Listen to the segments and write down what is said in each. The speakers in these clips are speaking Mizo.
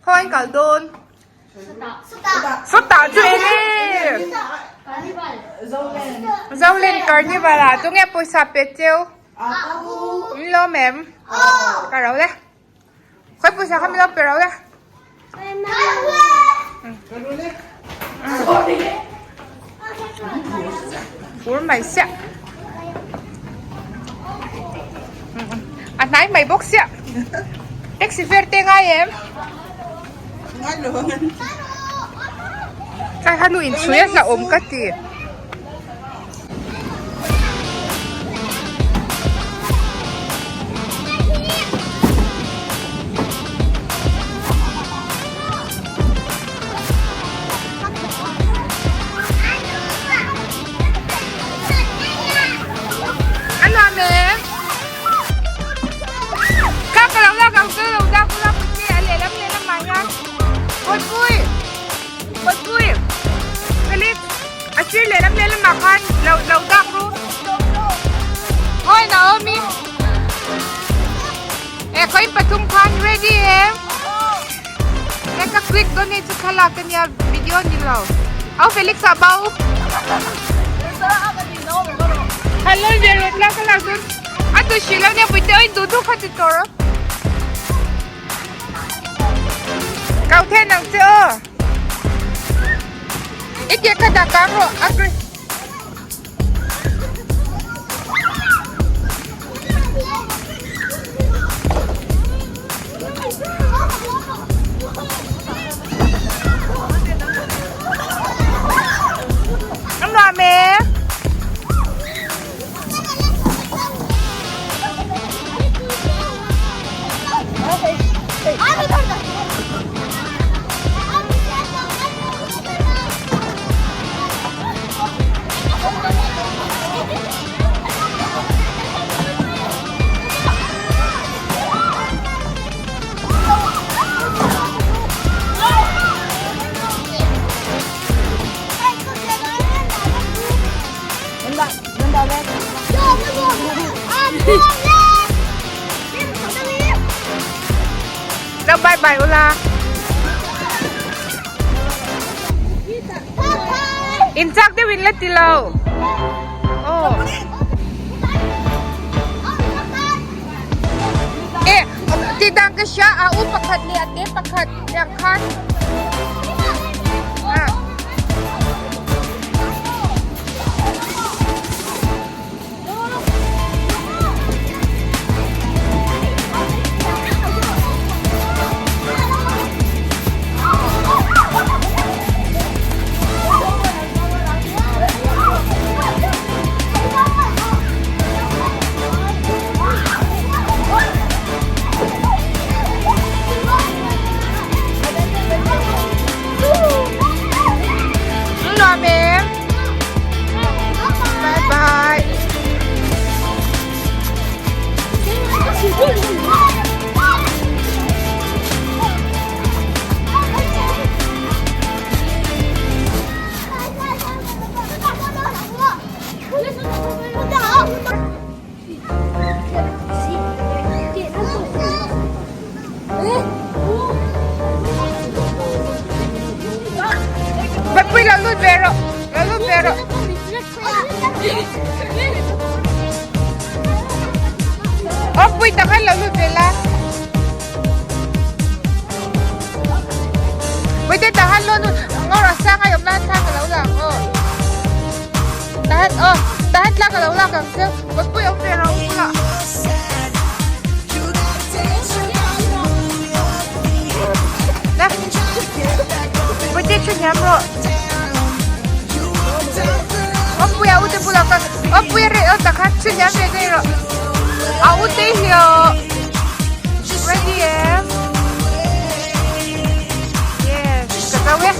Khawiin kal dawn? Sawtah chu eng nge? Zolen Carnival ah tunge pawisa pe cheu? Min lawm em? Ka ro le. Khawi pawisa kha min lo pe ro le. Fur mai siah. A hnai mai bawk siah. Taxi fare te ngai em? Kai hanu in chhui a hlauhawm ka ti. A nuam e. Kha ka lo lak ang chu lo dak ula pute a lehlam lehlam ah hian Kawtpui Kawtpui Felix a sir lehlam lehlam ah khan lo lo dak ru Awi Naomi E khawi pathum khan ready em E ka click dawn hei chu thlalak ania video ni lo Au Felix ah bau Hello ve rawt la ka lak dawn a tu hrilh lo nia puite aw in duh duh kha ti tawh rawh Kau then ang che aw I ke kha dah kang rawh a An nuam e. Đâu bye bye ula. In chak deuh in la ti lo. Oh. E ti dang ka hria a u pakhat leh a te pakhat tiang khan. Ah. Nuam em. Bye bye. Patpui lo lut ve rawh lo lut ve rawh Aw pui tak khan lo lut ve la Puite tak khan lo lut ngawr a sang a awm la thla ka lo la ang aw Tahan aw tahan thla ka lo lak ang che Patpui awm ve rawh u bulah. Na Puite thu hniam rawh Aw puia u te bulah ka aw puia reh aw tak khan thu hniam ve daih rawh A u te hi aw Ready em Yes ka zo e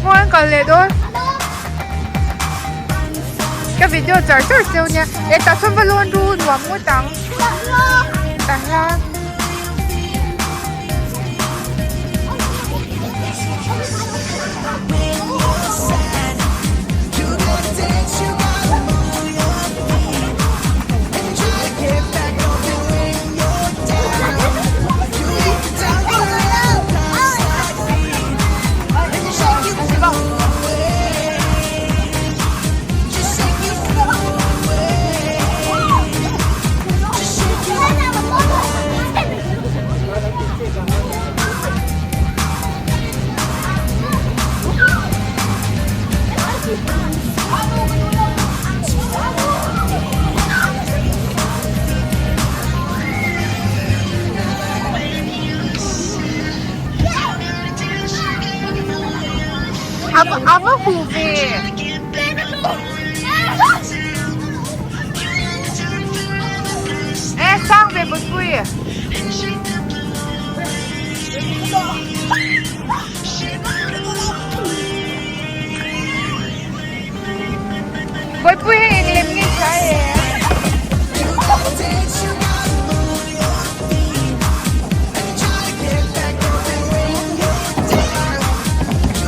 Khawngaih an kal leh dawn Ka video char char cheu nia e tah chuan va lawn ru nuam ngawt ang tah hian. A va huh ve. E sang ve Bawihpui. Bawihpui hei eng lem nge tha e.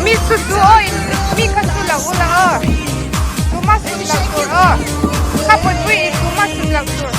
Mi su su aw in mi kha su lo ula aw. Tuma sut loh tur aw. Kha Bawihpui i tuma sut loh tur.